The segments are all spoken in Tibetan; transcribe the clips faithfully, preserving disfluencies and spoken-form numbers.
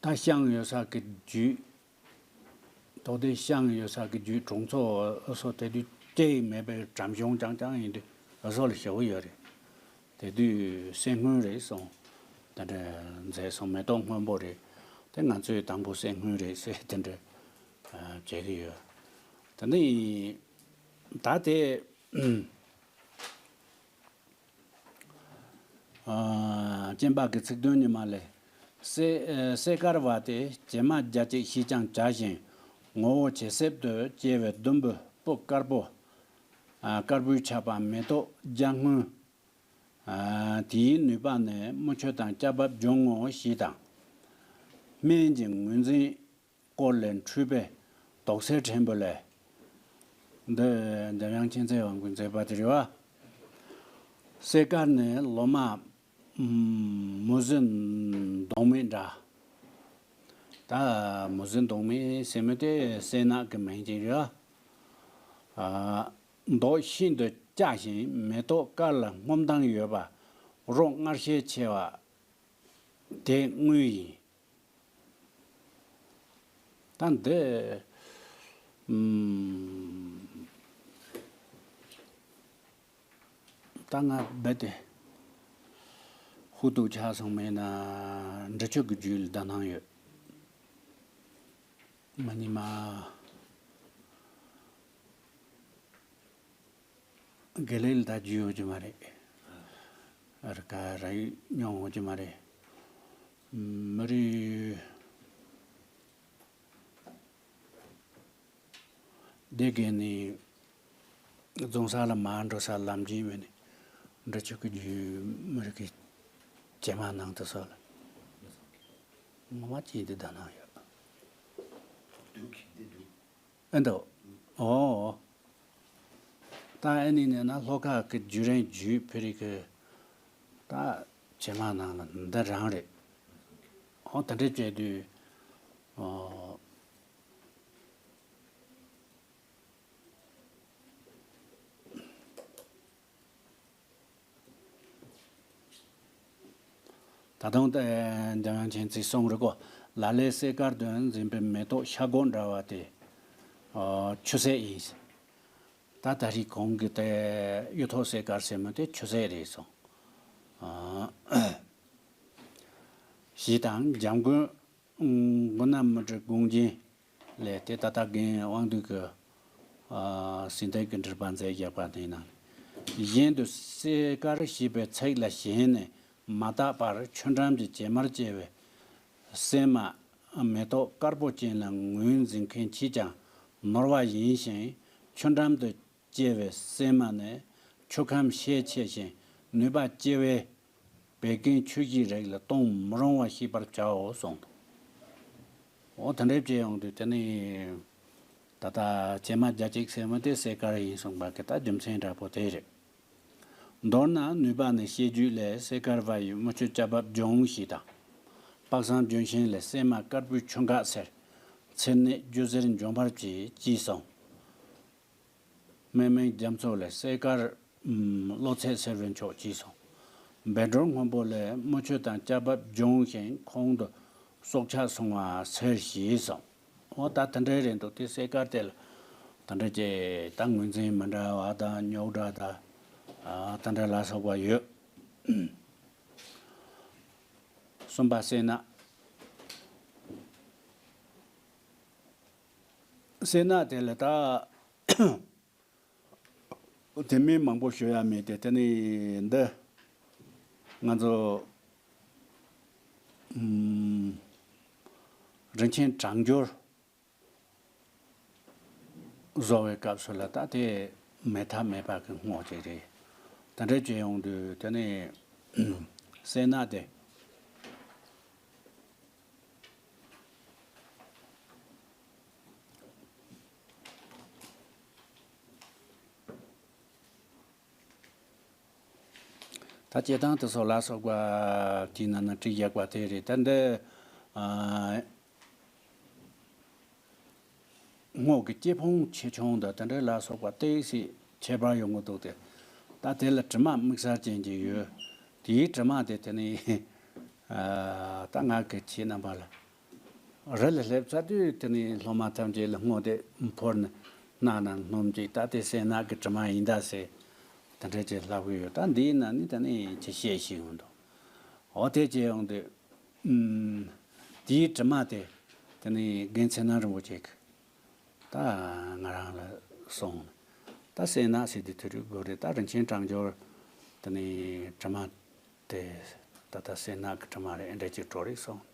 ད་ཤང་ཡོད་ས་གི་རྒྱུད། རྡོ་སྡེ་ཤང་ཡོད་ས་གི་རྒྱུད་གྲོང་ཚོ་སོ་དེ་དུས་སྐྱེ་ཡི་མེད་པའི་གྲམ་གཞུང་རྐྱང་རྐྱང་ཡིན་དུས་བཟོ་ལ་ཞེ་བོ་ཡོད་རེད། དེ་དུས་སེ་སྔོན་རེད་སོང་། དེ་འདྲ་མཛད་སོང་། མེ་ཏོག་སྔོན་པོ་རེད། དེ་ང་ཚོས་དང་པོ་སེ་སྔོན་རེད་ཟེར་དེ་འདྲ་བྱེད་ཀྱི་ཡོད། དེ་ནས་ད་དེ། ཨ། སྤྱན་པ་གི་ཚིག་དོན་ཉི་མ་ལས། སེ། ཨ། སེ་དཀར་བ་སྟེ་བྱེ་མ་བརྒྱད་ཅིག་ཞེས་ཀྱང་བྱ་ཞིང་། ངོ་བོ་ཇེ་གསེབ་ཏུ་སྐྱེ་བའི་ཟླུམ་པོའི་སྤུ་དཀར་པོ། ཨ། དཀར་པོས་ཁྱབ་པ་མེ་ཏོག་རྒྱ་སྔོན། ཨ། དེའི་ནུས་པ་ནི་མུ་ཁྱུད་དང་སྐྱ་རྦབ་འབྱུང་ངོ་ཞེས་དང་། སྨན་གྱི་ངོས་འཛིན་སྐོར་ལས་འཁྲུལ་པའི་དོགས་སེལ་ཕྲན་བུ་ལས། འདི་འཇམ་དབྱངས་མཁྱེན་བརྩེ་དབང་གིས་མཛད་པ་དེ་རེད་བ། སེ་དཀར་ནི་ལོ་མ་མུ་ཟི་མདོག་མེད་འདྲ། ད་མུ་ཟི་མདོག་མེད་ཟེར་མི་དེ་སེར་ནག་གི་མིང་ཅིག་རེད་བ། ཨ། མདོག་ཤིན་ཏུ་སྐྱ་ཞིང་མེ་ཏོག་དཀར་ལ་སྔོ་མདངས་ཡོད་པ། རོ་མངར་ཤས་ཆེ་བ། དེ་དངོས་ཡིན། ད་འདི། ཨུམ། ད་ང་རྦད་དེ་ཧུར་ཐག་ཆགས་སོང་མེད་ན། འབྲི་ཆུ་གི་རྒྱུད་ལ་བདག་སྣང་ཡོད། མ་ཉི་མ། དགེ་ལེགས་ལ་ད་རྒྱུས་ཡོད་ཀྱི་མ་རེད། རི་ཀ་ར་ཡུག་མྱོང་ཡོད་ཀྱི་མ་རེད། མི་རིགས་སྡེ་དགེ་ནས་རྫོང་ས་ལ་མར་འགྲོ་ས་ལམ་རྒྱུད་མེད་ནས། འབྲི་ཆུ་གི་རྒྱུད་མི་རིགས་ཀྱི་བྱེ་མ་ནང་དུ་སོགས་ལ་ངོ་མ་ཅིག་འདི་ད་ནང་ཡོད། ཨེ་འདུག་ཨོ། ད་ཨ་ནི་ནས་ན་ལྷོ་ཁ་གི་རྒྱུད་རིང་རྒྱུད་ཕེ་རི་ཁི། ད་བྱེ་མ་ནང་ལ་འདི་རང་རེད། ཨོ། དེ་འདྲ་བྱས་དུས། ཨོ། ད་དུང་དེ་འཇམ་དབྱངས་མཁྱེན་བརྩེས་གསུང་རེད་གོ། ལ་ལས་སེ་དཀར་དུ་འཛིན་པའི་མེ་ཏོག་ཤ་སྒོག་འདྲ་བ་དེ། ཨ། ཆུ་སེར་ཡིན། ད་ད་རེས་གོང་གི་དེ་གཡུ་ཐོག་སེ་དཀར་ཟེར་མི་དེ་ཆུ་སེར་རེད་སོང་། ཨ། ཞེས་དང་འཇམ་མགོན། མགོན་ནམ་མི་བྲི་དགོངས་རྒྱན་ལས། དེ་ད་ལྟ་རྒན་དབང་འདུས་ཀྱིས། ཨ། ཟིན་ཐོས་ཀྱི་འགྲེལ་པ་མཛད་བཞག་པ་དེའི་ནང་། གཞན་དུ་སེ་དཀར་ཞེས་པའི་ཚིག་ལ་ཞེན་ནས་མ་བརྟགས་པར་ཆུ་འགྲམ་གྱི་བྱེ་མར་སྐྱེ་བའི་སྲན་མ་མེ་ཏོག་དཀར་པོ་ཅན་ལ་ངོས་འཛིན་མཁན་གྱིས་ཀྱང་ནོར་བ་ཡིན་ཞིང་། ཆུ་འགྲམ་དུ་སྐྱེ་བའི་སྲན་མ་ནི་ཆུ་ཁམས་ཤས་ཆེ་ཞིང་ནུས་པ་ཆེ་བས། བད་ཀན་ཆུ་བཞིའི་རིགས་ལ་གཏོང་མི་རུང་བ་ཤེས་པར་བྱའོ་གསུངས་འདུག་འོ། དེ་འདྲ་བྱས་ཡོང་དུས་དེ་ནི་ད་ལྟ་བྱེ་མ་བརྒྱད་ཅུ་ཟེར་མི་དེ་སེ་དཀར་ཡིན་གསུངས་པ་གི་ད་རྒྱུ་མཚན་འདྲ་པོ་དེ་རེད། མདོར་ན་ནུས་པ་ནི་བཤད་རྒྱུད་ལས། སེ་དཀར་བ་ཡི་མུ་ཁྱུད་སྐྱ་རྦབ་འབྱུང་ཞེས་དང་། དཔག་བསམ་ལྗོན་ཤིང་ལས། སྲན་མ་དཀར་པོའི་ཆུ་འགག་སེར། མཚེར་གནས་རྒྱུ་གཟེར་འབྱུང་བར་བྱེད་ཅེས་གསུངས། སྨན་མིང་རྒྱ་མཚོ་ལས། སེ་དཀར་གློ་ཚད་སེར་བའི་མཆོག་ཅེས་གསུངས། བཻ་ཌཱུར་སྔོན་པོ་ལས། མུ་ཁྱུད་དང་སྐྱ་རྦབ་འབྱུང་ཞིང་། ཁོང་དུ་སྲོག་ཆགས་སོང་བ་སེལ་ཞེས་གསུངས། འོ། ད་དེ་འདྲའི་རེད་འདུག་དེ་སེ་དཀར་དེ་ལ་དེ་འདྲ་ཅིག་ད་ངོས་འཛིན་མི་འདྲ་བ་དང་རྙོག་དྲ་དང་། ཨ། དེ་འདྲ་ལ་སོགས་པ་ཡོད། གསུམ་པ་སེར་ནག་སེར་ནག་དེ་ལ་ད། དེ་མིན་མང་པོ་ཞུ་ཡ་མེད་དེ། དེ་ནི་འདི་ང་ཚོ་ཨུམ་རིན་ཆེན་གྲང་སྦྱོར་བཟོ་བའི་སྐབས་སུ་ལ་ད་དེ་མེད་ཐབས་མེད་པ་གི་སྔོ་ཅིག་རེད། དེ་འདྲ་བྱས་ཡོང་དུས་དེ་ནི་སེར་ནག་དེ། ད་སྐྱེ་སྟངས་དེ་ཚོ་ལ་སོགས་པ་དེའི་ནང་ན་བྲིས་བཞག་པ་དེ་རེད། ད་འདི། ཨ། སྔོ་གི་སྐྱེ་ཕུང་ཆེ་ཆུང་དང་དེ་འདྲ་ལ་སོགས་པ་ཏོག་ཙམ་ཁྱད་པར་ཡོང་གི་འདུག་སྟེ། ད་དེ་ལ་དྲི་མ་དམིགས་བསལ་ཅན་ཅིག་ཡོད། དེའི་དྲི་མ་དེ་དེ་ནི། ཨ། ད་ང་གིས་ཁྱེད་རྣམ་པ་ལ་ རི་ལ་སླེབས་ཚར་དུས་དེ་ནས་སློབ་མ་ཐམས་ཅད་ལ་སྔོ་དེ་ཕོར་ནས་སྣ་ནང་སྣོམ་ཅིག་ད་དེ་སེར་སྣ་གི་དྲི་མ་ཡིན་ད་ཟེར། དེ་འདྲ་ཅིག་ལབ་གི་ཡོད། ད་འདིའི་ནང་ནས་དེ་ནས་ཅིག་བཤད་ཤེས་ཡོང་འདུག་འོ་དེ་བྱས་ཡོང་དུས། ཨུམ། དེའི་དྲི་མ་དེ་དེ་ནས་རྒན་ཚེ་ན་རིན་པོ་ཆེ་གིས་ད་ང་རང་ལ་གསུངས། ད་སེར་སྣ་ཟེར་དུས་དེ་རིགས་དགོས་རེད། ད་རིན་ཆེན་གྲང་སྦྱོར་དེ་ནས་དྲི་མ་དེ་ད་ལྟ་སེར་སྣ་གི་དྲི་མ་རེད། འདྲ་ཅིག་འགྲོ་རེད་གསུངས།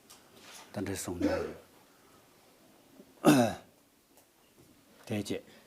ད་འདྲ་གསུངས་མྱོང་ཡོད། དེ་རྗེས།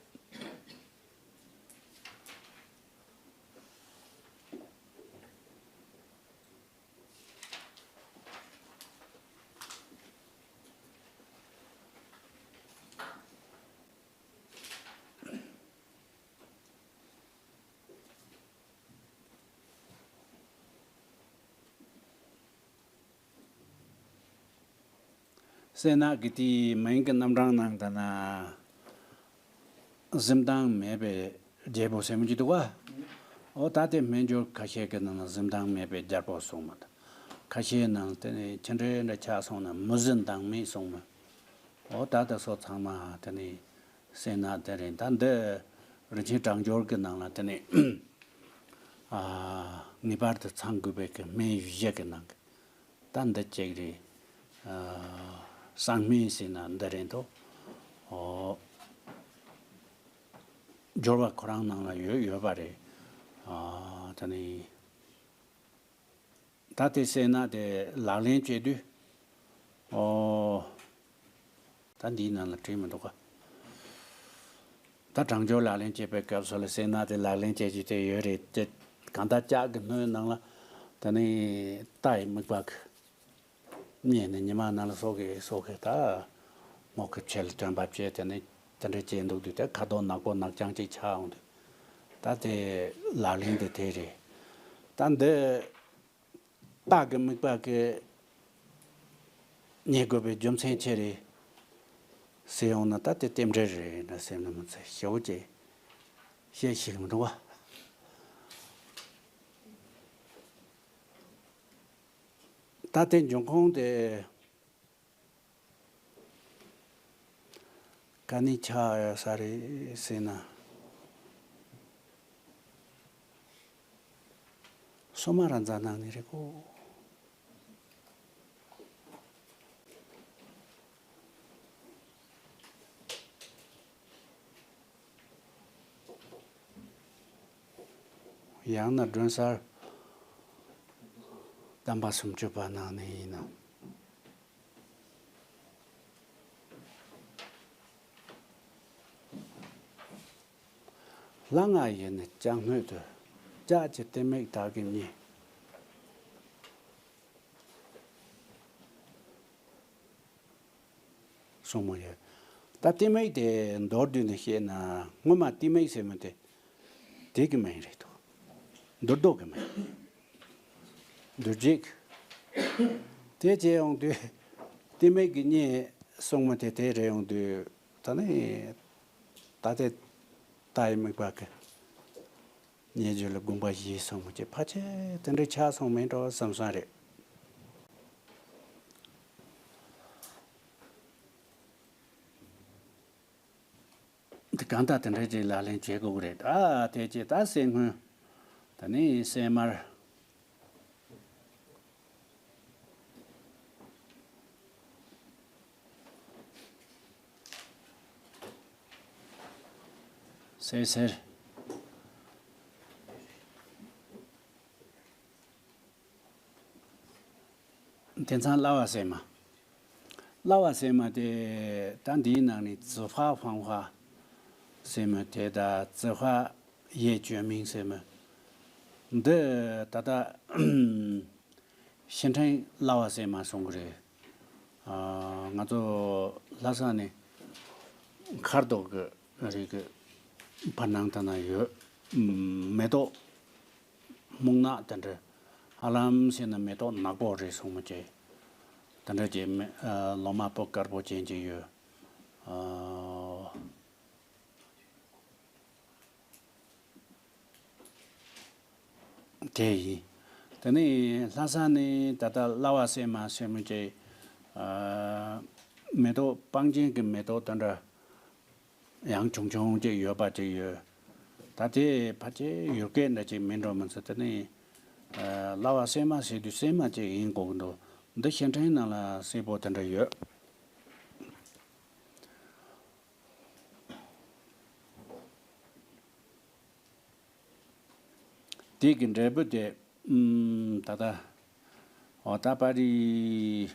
སེར་སྣ་གི་དེའི་མིང་གི་རྣམ་གྲངས་ནང་ད་ན། གཟིམ་དང་མེད་པའི་རྒྱལ་པོ་ཟེར་མི་ཅིག་འདུག་ག་འོ་ད་དེ་སྨན་སྦྱོར་ཁ་ཤས་ཀྱི་ནང་ན་གཟིམ་དང་མེད་པའི་རྒྱལ་པོ་གསུངས་མ་ད། ཁ་ཤས་ནང་དེ་ནས་ཆི་འདྲ་འདྲ་ཆགས་སོང་ན་མི་གཟིམ་དང་མེད་གསུངས་མ། འོ་ད་དེ་སོགས་ཚང་མ་དེ་ནས་སེར་སྣ་དེ་རེད། ད་འདི་རིན་ཆེན་གྲང་སྦྱོར་གྱི་ནང་ལ་དེ་ནས་ཨ་ངེས་པར་དུ་ཚང་དགོས་པའི་གི་སྨན་བཞི་གི་ནང་གི་ད་འདི་གཅིག་རེད། ཨ་གསང་སྨན་ཟེར་ན་འདི་རེད་འདུག་འོ། སྦྱོར་བ་ཁོ་རང་ནང་ལ་ཡོད་ཡོད་པ་རེད། ཨ་ད་ནི་ད་དེ་སེར་སྣ་དེ་ལག་ལེན་བྱེད་དུས། ཨོ། ད་འདིའི་ནང་ལ་བྲིས་མི་འདུག་ག་ད་གྲང་སྦྱོར་ལག་ལེན་བྱེད་པའི་སྐབས་སུ་ལ་སེར་སྣ་དེ་ལག་ལེན་བྱེད་རྒྱུ་དེ་ཡོད་རེད་དེ། གང་ལྟར་ལྕགས་ཀྱི་སྣོད་ནང་ལ་ད་ནི་རྟ་ཡི་རྨིག་པ་གི་མཉེ་ནས་ཉི་མ་ནང་ལ་སོ་གེ་སོ་གེ་ད་ངོ་གི་ཆེ་ལ་སྟོན་པ་བྱས་དེ་ནི་དེ་འདྲ་བྱས་འདུག་དུས་དེ་ཁ་དོག་ནག་པོ་ནག་རྐྱང་ཅིག་ཆགས་འོང་དུས་ད་དེ་ལག་ལེན་དེ་དེ་རེད། ད་འདི་རྟ་གི་རྨིག་པ་གི་མཉེ་དགོས་པའི་རྒྱུ་མཚན་ཅི་རེད་ཟེར་ཡོང་ན་ད་དེ་རྟེན་འབྲེལ་རེད་ན་སེམས་ནི་མི་ཚེ་ཞེ་བོ་ཅིག་བཤད་ཤེས་མི་འདུག་བ། ད་ལྟའི་འབྱུང་ཁུངས་དེ་ག་ནས་ཆགས་ཡོད་ས་རེད་ཟེར་ན། སོ་མ་ར་འཛའ་ནང་ནས་རེད་གོ། ཡང་ན་སྒྲོན་གསལ་གདམས་པ་སུམ་ཅུ་པ་ནང་ནས་ཡིན་ནམ། ལྷ་ང་ཡི་ནི་ལྕགས་སྣོད་དུ། ལྕགས་ཀྱི་ལྟེ་མིག་དག་གིས་མཉེ། གསུངས་མོ་ཡོད། ད་ལྟེ་མིག་དེ་མདོར་བསྡུས་ནས་བཤད་ན་སྔོན་མ་ལྟེ་མིག་ཟེར་མི་དེ་དེ་གི་མིང་རེད་འདུག་འདུར་རྡོ་གི་མིང་། འདུར་བྱེད་ཀྱི། དེ་བྱས་ཡོང་དུས་ལྟེ་མིག་གི་མཉེ་གསུངས་མི་དེ་དེ་རེད་ཡོང་དུས་ད་ནི་ད་ལྟའི་རྟ་ཡི་རྨིག་པ་གི་མཉེ་རྒྱུ་ལ་དགོངས་པ་བཞེས་སོང་མི་ཅེ་ཕལ་ཆེར་དེ་འདྲའི་ཆགས་སོང་མེད་འགྲོ་བསམ་བསམ་རེད། འདི་གང་ལྟར་དེ་འདྲ་ཅིག་ལག་ལེན་བྱེད་དགོས་ཀྱི་རེད། ད་དེ་ཅི་ད་སེ་སྔོན་ད་ནི་སེ་མར། སེ་སེར། དེང་སང་གླ་བ་སེ་མ། གླ་བ་སེ་མ་དེ་ད་འདིའི་ནང་ནས་ཙི་ཧྥ་ཧྥང་ཧྥ་སེ་མ་དེ་ད་ཙི་ཧྥ་ཡེ་ཅོན་མིང་སེ་མ་འདི་ད་ལྟ་ཤིན་ཁྲེང་གླ་བ་སེ་མ་གསུང་གི་རེད། ཨ་ང་ཚོ་ལྷ་ས་ནས་མཁར་རྡོ་གི་རིགས་ཀྱི་བར་སྣང་དེ་ན་ཡོད། མེ་ཏོག་སྨུག་ནག་དེ་འདྲ་ཧ་ལམ་ཟེར་ན་མེ་ཏོག་ནག་པོ་རེད་གསུང་མི་བྱེད། དེ་འདྲ་ཅིག་མེ་ཨ་ལོ་མ་སྤུ་དཀར་པོ་ཅན་ཅིག་ཡོད། ཨ། དེ་ཡིན། དེ་ནས་ལྷ་ས་ནས་ད་ལྟ་གླ་བ་སེ་མ་ཟེར་མི་ཅིག་ཨ་ མེ་ཏོག་སྤང་རྒྱན་གྱི་མེ་ཏོག་དེ་འདྲ་ཡང་ཆུང་ཆུང་ཅིག་ཡོད་པ་ཅིག་ཡོད། ད་དེ་ཕལ་ཆེར་ཡུལ་སྐད་འདྲ་ཅིག་མིན་འགྲོ་མི་ཚོ་དེ་ནི་གླ་བ་སྲན་མ་ཟེར་དུས་སྲན་མ་ཅིག་ཡིན་དགོས་ཀྱི་འདུག་འདི་ཕྱིར་འཕྲིན་ནང་ལ་གསལ་པོ་དེ་འདྲ་ཡོད། དེ་གི་འབྲས་བུ་དེ་ཨུམ་ད་ལྟ་འོ་ད་པར་རིས་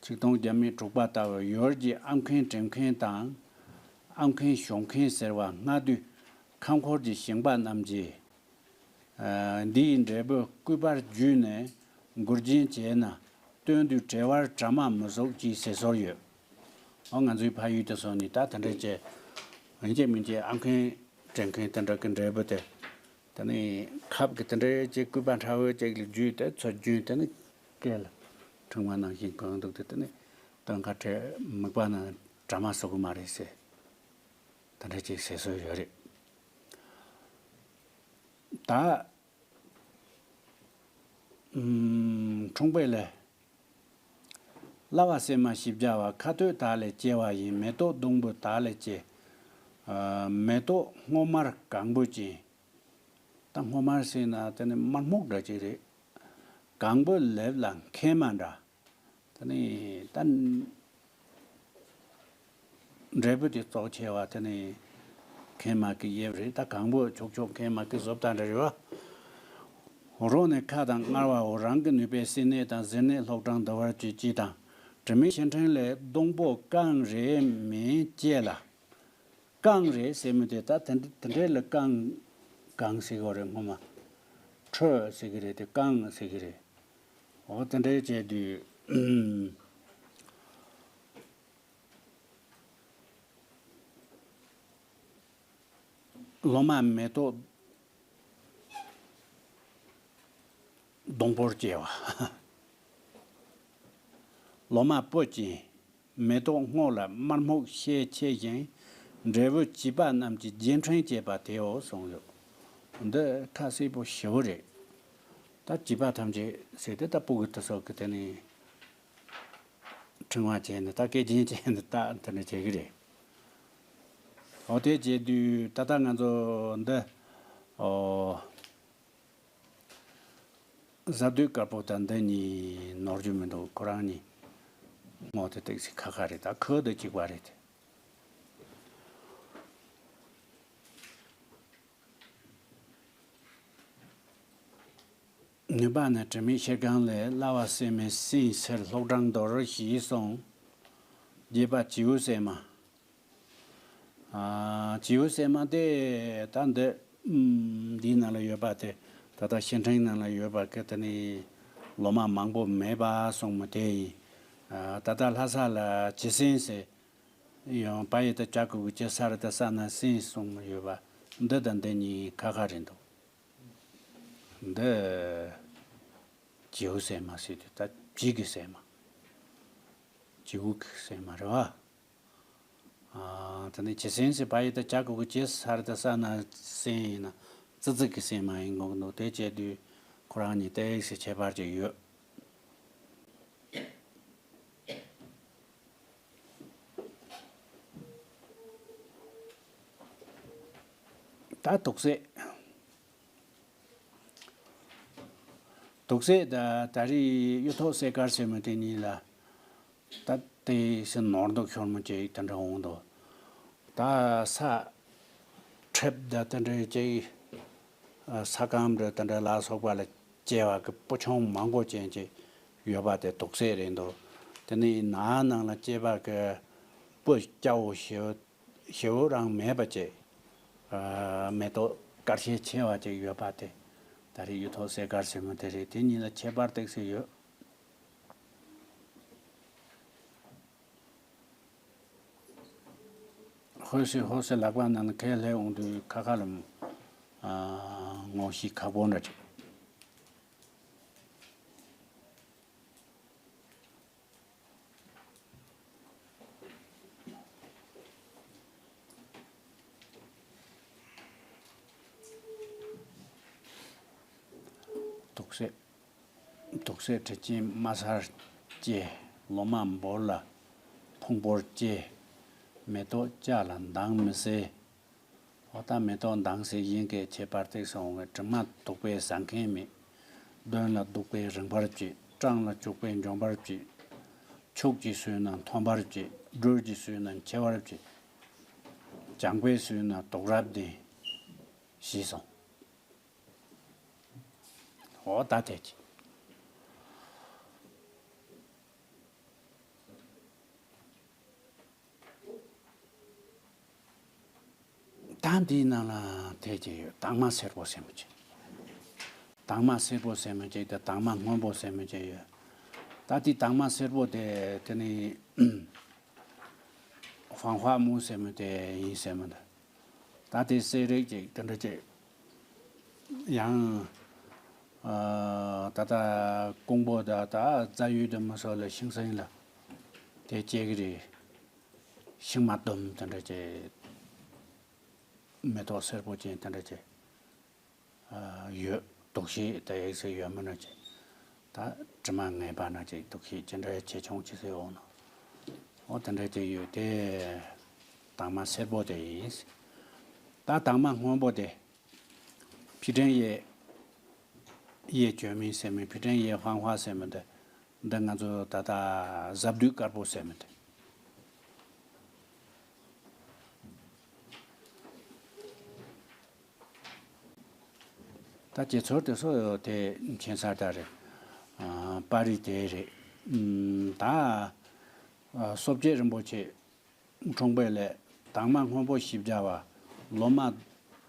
ཆིག་སྟོང་བརྒྱ་མེད་དྲུག་པ་ལྟ་བུ་ཡོར་གྱི་ཨམ་མཁན་དྲེག་མཁན་དང་ཨམ་མཁན་ཞོག་མཁན་ཟེར་བ་སྔ་དུས་ཁམས་ཁོར་གྱི་ཞིང་པ་རྣམས་ཀྱིས། ཨ་འདིའི་འབྲས་བུ་སྐུད་པར་བརྒྱུས་ནས་མགུལ་རྒྱན་བྱས་ན་སྟོན་དུས་བྲེལ་བར་དྲ་མ་མི་གཟུགས་ཀྱི་ཟེར་སྲོལ་ཡོད། འོ་ང་ཚོའི་ཕ་ཡུལ་དུ་སོང་ནས་ད་དེ་འདྲ་བྱས་ཡིན་གཅིག་མིན་གཅིག་ཨམ་མཁན་དྲེག་མཁན་དེ་འདྲ་གི་འབྲས་བུ་དེ། དེ་ནས་ཁབ་ཀྱི་དེ་འདྲ་བྱས་སྐུད་པ་ཕྲ་བོ་ཅིག་ལ་བརྒྱུས་ཏེ་ཚུར་བརྒྱུས་དེ་ནས་སྐེ་ལ་ཕྲེང་བ་ནང་བཞིན་གང་འདུག་དེ་དེ་ནས་སྟོན་ཁ་བྲལ་མིད་པ་ན་དྲ་མ་གཟུགས་མ་རེད་ཟེར། དེ་འདྲ་ཅིག་ཟེར་སྲོལ་ཡོད་རེད། ད། ཨུམ། འཁྲུངས་པའི་ལས། གླ་བ་སྲན་མ་བཞི་བརྒྱ་བ། ཁ་སྟོད་དག་ལས་སྐྱེ་བ་ཡིན། མེ་ཏོག་སྡོང་པོ་དག་ལས་སྐྱེ། ཨ་མེ་ཏོག་སྔོ་དམར་གང་བུ་ཅན། ད་སྔོ་དམར་ཟེར་ན་དེ་ནི་དམར་སྨུག་འདྲ་ཅིག་རེད། གང་བུ་ལེབ་ལ་མཁལ་མ་འདྲ། དེ་ནས་ད་འབྲས་བུ་དེ་བཙོག་ཆེ་བ་དེ་ནས་མཁལ་མ་གི་དབྱིབས་རེད། ད་གང་བུ་ཆུག་ཆུག་མཁལ་མ་གི་བཟོ་ལྟ་འདྲ་རེད་བ། རོ་ནི་ཁ་དང་མངར་བའོ། རང་གི་ནུས་པས་སྲིན་ནད་དང་གཟེར་ནད་སློག་གྲང་འདུལ་བར་བྱེད་ཅེས་དང་། དྲི་མེད་ཕྱིར་འཕྲིན་ལས་སྡོང་པོ་རྐང་རེ་མན་སྐྱེས་ལ། རྐང་རེ་ཟེར་མི་དེ་ད་དེ་འདྲ་དེ་འདྲའི་ལ་རྐང་རྐང་ཟེར་གི་རེད། སྔོན་མ་ཁྲོད་ཟེར་གི་རེད་དེ་རྐང་ཟེར་གི་རེད། འོ་དེ་འདྲའི་བྱས་དུས་ལོ་མ་མེ་ཏོག་སྡོང་པོར་སྐྱེ་བ། ལོ་མ་སྤོ་ཅན། མེ་ཏོག་སྔོ་ལ་དམར་སྨུག་ཤས་ཆེ་ཞིང་། འབྲས་བུ་བྱིས་པ་རྣམས་ཀྱི་རྗེས་འཕྲེང་བྱེད་པ་དེའོ་གསུངས་ཡོད། འདི་ཁ་གསལ་པོ་ཞེ་པོ་རེད། ད་བྱིས་པ་ཐམས་ཅད་ཟེར་ཏེ་ད་ཕྲུ་གུ་དེ་ཚོ་གི་དེ་ནི་ཕྲེང་བ་བྱས་ནས་ད་སྐེ་རྒྱན་བྱས་ནས་ད་དེ་འདྲ་བྱེད་གི་རེད། འོ་དེ་བྱེད་དུས་ད་ལྟ་ང་ཚོ་འདི་ཨོ། གཟའ་བདུད་དཀར་པོ་དང་འདི་གཉིས་ནོར་རྒྱུ་མི་འདུག་ཁོ་རང་གཉིས་ངོ་དེ་ཏོག་ཙམ་ཁ་ཁ་རེད། ད་ཁོ་དེ་གཅིག་པ་རེད། ནུས་པ་ནི་དྲི་མེད་ཤེལ་གང་ལས། གླ་བ་སྲན་མའི་སྲིན་སེལ་སློག་གྲང་འདུལ་ཞེས་གསུངས། རྒྱས་པ་བྱིའུ་སྲན་མ། ཨ་བྱིའུ་སྲན་མ་དེ་ད་འདི་ཨུམ་འདིའི་ནང་ལ་ཡོད་པ་དེ། ད་ལྟ་ཕྱིར་འཕྲིན་ནང་ལ་ཡོད་པ་གི་དེ་ནི་ལོ་མ་མང་པོ་མེད་པ་གསུངས་མི་དེ་ཡིན། ཨ་ད་ལྟ་ལྷ་ས་ལ་བྱི་སྲན་ཟེར་ཡང་། པ་ཡི་ད་ཅ་གུ་གུ་བྱི་ས་རི་ད་ས་ན་སྲན་གསུངས་མི་ཡོད་པ། འདི་དང་འདི་གཉིས་ཁ་ཁ་རེད་འདུག་འདི་བྱིའུ་སྲན་མ་ཟེར་དུས་ད་བྱི་གི་སྲན་མ། བྱིའུ་གི་སྲན་མ་རེད་བ། ཨ་ད་ནི་བྱི་སྲན་ཟེར་བ་ཡི་ད་ཅ་གུ་གུ་བྱི་ས་རི་ད་ས་ན་སྲན་ཡིན་ན་ཙི་ཙི་གི་སྲན་མ་ཡིན་དགོས་ཀྱི་འདུག་དེ་བྱས་དུས་ཁོ་རང་གཉིས་ཏོག་ཙམ་ཁྱད་པར་ཅིག་ཡོད། ད་དུག་སེལ། དུག་སེལ་ད་ད་རེས་གཡུ་ཐོག་སེ་དཀར་ཟེར་མི་དེ་གཉིས་ལ་ད་དེ་སེ་ནོར་འདུག་ཤོར་མི་ཅིག་དེ་འདྲ་འོང་འདུག་ད་ས་ཁྲབ་ད་དེ་འདྲ་ཅིག་ས་སྐམ་འདྲ་དེ་འདྲ་ལ་སོགས་པ་ལ་སྐྱེ་བ་གི་སྤུ་ཆུང་མང་པོ་ཅན་ཅིག་ཡོད་པ་དེ་དུག་སེལ་རེད་འདུག་དེ་ནས་ནགས་ནང་ལ་སྐྱེས་པ་གི་སྤུ་སྐྱ་བོ་ཞེ་པོ་ཞེ་པོ་རང་མེད་པ་ཅིག་ཨ་མེ་ཏོག་དཀར་ཤས་ཆེ་བ་ཅིག་ཡོད་པ་དེ་ད་རེས་གཡུ་ཐོག་སེ་དཀར་ཟེར་མི་དེ་རེད། དེ་གཉིས་ལ་ཁྱད་པར་ཏོག་ཙམ་ཡོད། ཧོ་སི་ཧོ་སི་ལག་པ་ནང་ལ་ཁས་ལྷས་འོང་དུས་ཁ་ཁ་ལ་ཨ་ངོ་ཤེས་ཁག་པོ་འདྲ་ཅིག་དུག་སེལ། དུག་སེལ་དྲི་ཅན་དམར་སེར་སྐྱེས། ལོ་མ་འབོར་ལ་ཕུང་པོར་སྐྱེ། མེ་ཏོག་བཅའ་ལ་མདངས་མི་གསལ། འོ་ད་མེ་ཏོག་མདངས་གསལ་ཡིན་གྱི་ཁྱད་པར་ཏེ་སོང་བའི་དྲི་མ་དུག་པས་ཟ་མཁན་མེད། གདོན་ལ་གདུག་པས་རིང་བར་བྱེད། སྲང་ལ་བྱུག་པས་འཇོམས་པར་བྱེད། ཕྱུགས་ཀྱིས་ཟོས་ན་མཐོན་པར་བྱེད། སྦྲུལ་གྱིས་ཟོས་ན་མཆེ་བར་བྱེད། བྱང་པས་ཟོས་ན་དུག་རབ་ལྡན། ཞེས་གསུངས། འོ་ད་དེ་ཅི། ད་འདིའི་ནང་ལ་དེ་ཅི་ཡོད། དྭངས་མ་སེར་པོ་ཟེར་མི་ཅི། དྭངས་མ་སེར་པོ་ཟེར་མི་ཅི་དེ་དྭངས་མ་སྔོན་པོ་ཟེར་མི་ཅི་ཡོད། ད་དེ་དྭངས་མ་སེར་པོ་དེ་དེ་ནི་ཧྥང་ཧྭ་མུའུ་ཟེར་མི་དེ་ཡིན་ཟེར་མི་འདུག་ད་དེ་གསེར་རིགས་ཅིག་དེ་འདྲ་ཅིག་ཡང་ཨ་ད་ལྟ་ཀོང་པོ་ད་ད་རྫ་ཡུལ་དུ་མི་སོགས་ལ་ཤིང་སེང་ལ་དེ་སྐྱེ་གི་རེད། ཤིང་མ་དུམ་དེ་འདྲ་ཅིག་མེ་ཏོག་སེར་པོ་ཅན་དེ་འདྲ་ཅིག་ཨ་ཡོད། དུག་ཤེད་དེ་ཡག་ཟེར་ཡོད་མི་ན་ཅིག་ད་དྲི་མ་ངན་པ་ན་ཅིག་དུག་ཤེད་ཅི་འདྲ་ཆེ་ཆུང་ཅི་ཟེར་འོང་ན། འོ་དེ་འདྲ་ཅིག་ཡོད་དེ། དྭངས་མ་སེར་པོ་དེ་ཡིན། ད་དྭངས་མ་སྔོན་པོ་དེ། ཕི་ཀྲན་ཡེ། ཡེ་ཅོན་མིན་ཟེར་མི། ཕི་ཀྲན་ཡེ་ཧྥང་ཧྭ་ཟེར་མི་འདི། འདི་ང་ཚོ་ད་ལྟ་ཟབ་བསྡུས་དཀར་པོ་ཟེར་མི་འདི། ད་ཁྱེད་ཚོར་དེ་ཚོ་དེ་མཁྱེན་གསལ་ལྟར་རེད། ཨ་པར་རིས་དེ་རེད། ཨམ་ད་ཨ་གསོ་དཔྱད་རིན་པོ་ཆེ་འཁྲུངས་པའི་ལས། དྭངས་མ་སྔོན་པོ་བཞི་བརྒྱ་པ། ལོ་མ་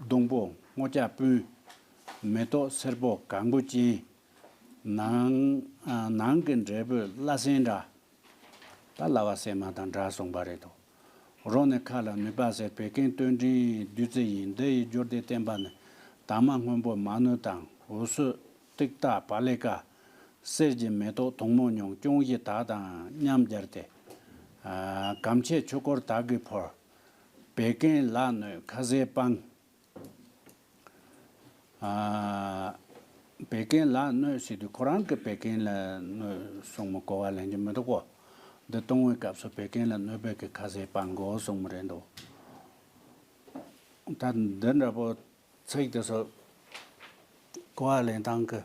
ཟླུམ་པོ་སྔོ་སྐྱ་སྤུན། མེ་ཏོག་སེར་པོ་གང་བུ་ཅན། ནང་ཨ་ནང་གི་འབྲས་བུ་བླ་སྲིན་འདྲ། ད་བླ་བ་སྲན་མ་དང་འདྲ་གསུངས་པ་རེད་དོ། རོ་ནི་ཁ་ལ་ནུས་པ་ཟེར། བད་ཀན་སྟོད་འགྲེང་བདུད་རྩི་ཡིན། འདི་ཡི་རྒྱུ་འདི་བསྟེན་པ་ནི། དྭངས་མ་སྔོན་པོ་མ་ནུ་དང་། འུ་སུ་ཏིག་ཏ་པ་ལི་ཀ། གསེར་གྱི་མེ་ཏོག་དུང་མོ་ཉུང་། ཅུང་ཞིག་དག་དང་མཉམ་སྦྱར་ཏེ། ཨ་གམ་ཆས་ཆུ་ཁོལ་དག་གིས་ཕོར། བད་ཀན་ལ་གནོད་ཁ་ཟས་སྤང་། ཨ་བད་ཀན་ལ་གནོད་ཟེར་དུས་ཁོ་རང་གི་བད་ཀན་ལ་གནོད་གསུངས་མོ་གོ་བ་ལེན་རྒྱུ་མི་འདུག་གོ། འདི་གཏོང་བའི་སྐབས་སུ་བད་ཀན་ལ་གནོད་པའི་གི་ཁ་ཟས་སྤང་དགོས་གསུངས་མོ་རེད་འདུག་ད་འདི་འདྲ་པོ་ཚིག་དེ་ཚོ་གོ་བ་ལེན་སྟངས་གི་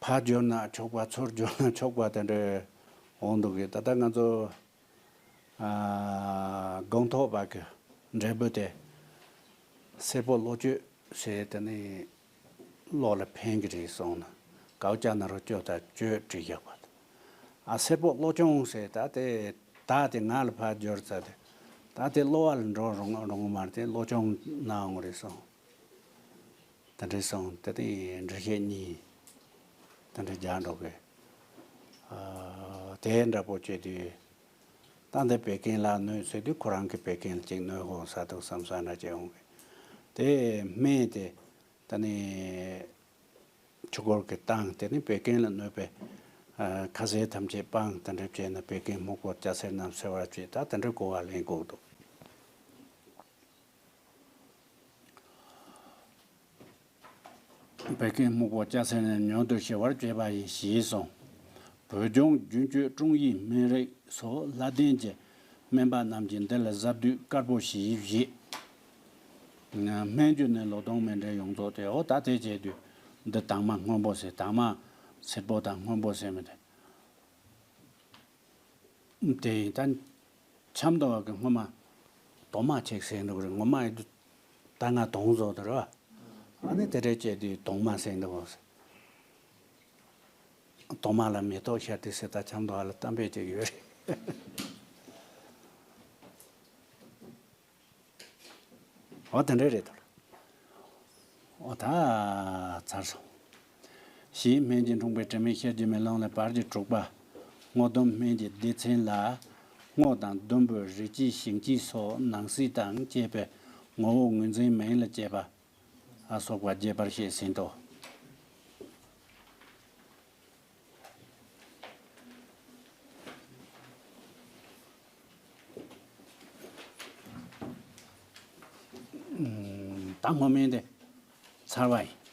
ཕར་བསྒྱུར་ན་ཆོག་པ། ཚུར་བསྒྱུར་ན་ཆོག་པ་དེ་འདྲ་འོང་འདུག་གི། ད་ལྟ་ང་ཚོ་ཨ་དགོང་ཐོག་པ་གི་འབྲས་བུ་དེ་སེར་པོ་གློ་བཅོས་ཟེར། དེ་ནི་གློ་ལ་ཕན་གི་རེད་གསུངས་ན། ཀའོ་ཅ་ན་རོ་བཅོས་དང་བཅོས་བྲིས་བཞག་པ། ཨ་སེར་པོ་གློ་གཅོང་ཟེར། ད་དེ་ད་དེ་ང་ལ་ཕར་བསྒྱུར་ཚར་ཏེ། ད་དེ་གློ་བ་ལ་འགྲོ་རུང་རུང་མ་རེད། དེ་གློ་གཅོང་ན་འོང་རེད་གསུངས། དེ་འདྲས་སོང་། དེ་དེ་འགྲེལ་བཤད་གཉིས་དེ་འདྲས་རྒྱག་འགྲོ་གི། ཨ་དེ་འདྲ་པོ་བྱེད་དུས། ད་འདི་བད་ཀན་ལ་གནོད་ཟེར་དུས་ཁོ་རང་གི་བད་ཀན་ལ་ཅིག་གནོད་ཧོ་ས་འདུག་བསམ་ས་འདྲ་ཅིག་འོང་གི། དེ་སྨན་དེ་ད་ནི་ཆུ་ཁོལ་གྱི་བཏང་། དེ་ནི་བད་ཀན་ལ་གནོད་པའི་ཨ་ཁ་ཟས་ཐམས་ཅད་སྤངས། དེ་འདྲ་བྱས་ན་བད་ཀན་སྨུག་པོ་སྐྱ་སེར་རྣམས་སེལ་བར་བྱེད། ད་དེ་འདྲ་གོ་བ་ལེན་དགོས་འདུག་བད་ཀན་སྨུག་པོ་སྐྱ་སེར་ནི་མྱུར་དུ་ཞི་བར་བྱེད་པ་ཡིན། ཞེས་གསུངས། བོད་ལྗོངས་རྒྱུན་སྤྱོད་དྲུང་ཡིག་སྨན་རིགས་སོགས་ལྷ་ལྡན་གྱི་སྨན་པ་རྣམས་ཀྱིས་འདི་ལ་ཟབ་བསྡུས་དཀར་པོ་ཞེས་བཞེད། སྨན་རྒྱུད་ནི་ལོ་དུང་མཎྜལ་ཡོངས་རྫོགས་ཏེ། འོ་ད་དེ་བྱས་དུས་འདི་དྭངས་མ་སྔོན་པོ་ཟེར། དྭངས་མ་སེར་པོ་དང་སྔོན་པོ་ཟེར་མི་དེ། དེ་ཡིན་ད། ཆབ་མདོ་བ་གི་སྔོན་མ་དོ་མ་ཆེག་ཟེར་འདུག་རེད། ངོ་མ་ཡིན་དུས་ད་ང་དོང་བཟོ་དུ་རེད་བ། ཨ་ནི་དེ་འདྲས་བྱས་དུས་དོང་མ་ཟེར་འདུག་གོ། དོང་མ་ལ་མེ་ཏོག་ཤར་དུས་ཟེར། ད་ཆབ་མདོ་བ་ལ་གཏམ་དཔེ་ཅིག་ཡོད་རེད། འོ་དེ་འདྲ་རེད་དོ། འོ་ད་ཚར་སོང་། ཞེས་སྨན་གྱི་འཁྲུངས་པའི་དྲི་མེད་ཤེལ་གྱི་མེ་ལོང་ལས། བར་གྱི་དྲུག་པ། སྔོ་ཟླུམ་སྨན་གྱི་སྡེ་ཚན་ལ། སྔོ་དང་ཟླུམ་པོའི་རིལ་གྱིས་ཤིང་གཅིག་སོགས་ནང་གསེས་དང་བཅས་པའི་ངོ་བོ་ངོས་འཛིན་མིང་ལ་བཅས་པ། ཨ་སོགས་པ་རྒྱས་པར་བཤད་ཟིན་ཏོ། ད་སྔོ་སྨན་དེ་ཚར་བ་ཡིན།